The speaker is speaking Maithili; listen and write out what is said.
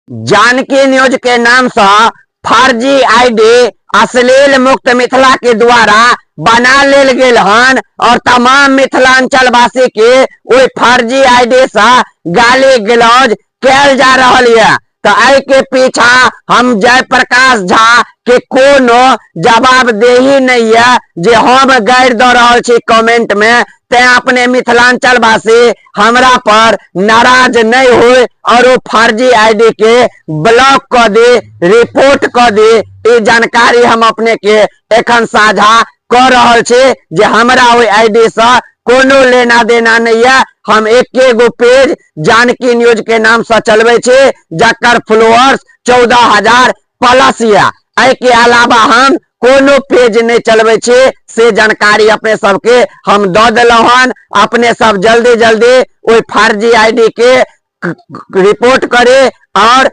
जानकी न्यूज के नाम से फर्जी आईडी अश्लील मुक्त मिथिला के द्वारा बना लेल गेल हन और तमाम मिथिलांचल वासी के ओहि फर्जी आईडी से गाली गलौज कैल जा रहल ये। तो एहि के पीछा हम जयप्रकाश झा के कोनो जवाबदेही नहीं है जे हम गारि दऽ रहल छी कमेंट में, तें अपने मिथिलांचल वासी हमरा पर नाराज नहीं होय और ओ फर्जी आईडी के ब्लॉक कऽ दी, रिपोर्ट कऽ दी। ई जानकारी हम अपने के एखन साझा कऽ रहल छी जे हमरा ओहि आईडी से कोनो लेना देना नहीं है। हम एके गो पेज जानकी न्यूज के नाम से चलबै छी जकर फॉलोअर्स 14,000 प्लस यऽ। एहि के अलावा हम कोनो पेज नहि चलबै छी, से जानकारी अपने सबके हम दऽ देलहुँ हन। अपने सब जल्दी जल्दी ओहि फर्जी आईडी के रिपोर्ट करे और